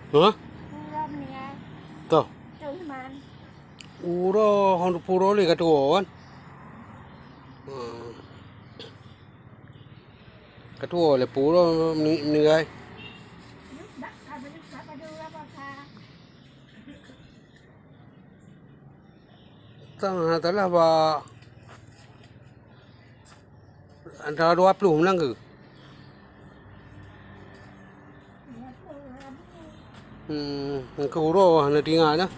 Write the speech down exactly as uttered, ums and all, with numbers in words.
Ha? Uroe meninggai. Toh. Tok Iman. Uroe hon puro lé ka tuwo kan? Hmm. Ka tuwo lé puro meni-, meninggai. Tang hana salah bak antara dua puluh meunan keuh. Hmm, nyan keuh uroe hana teuingat dah.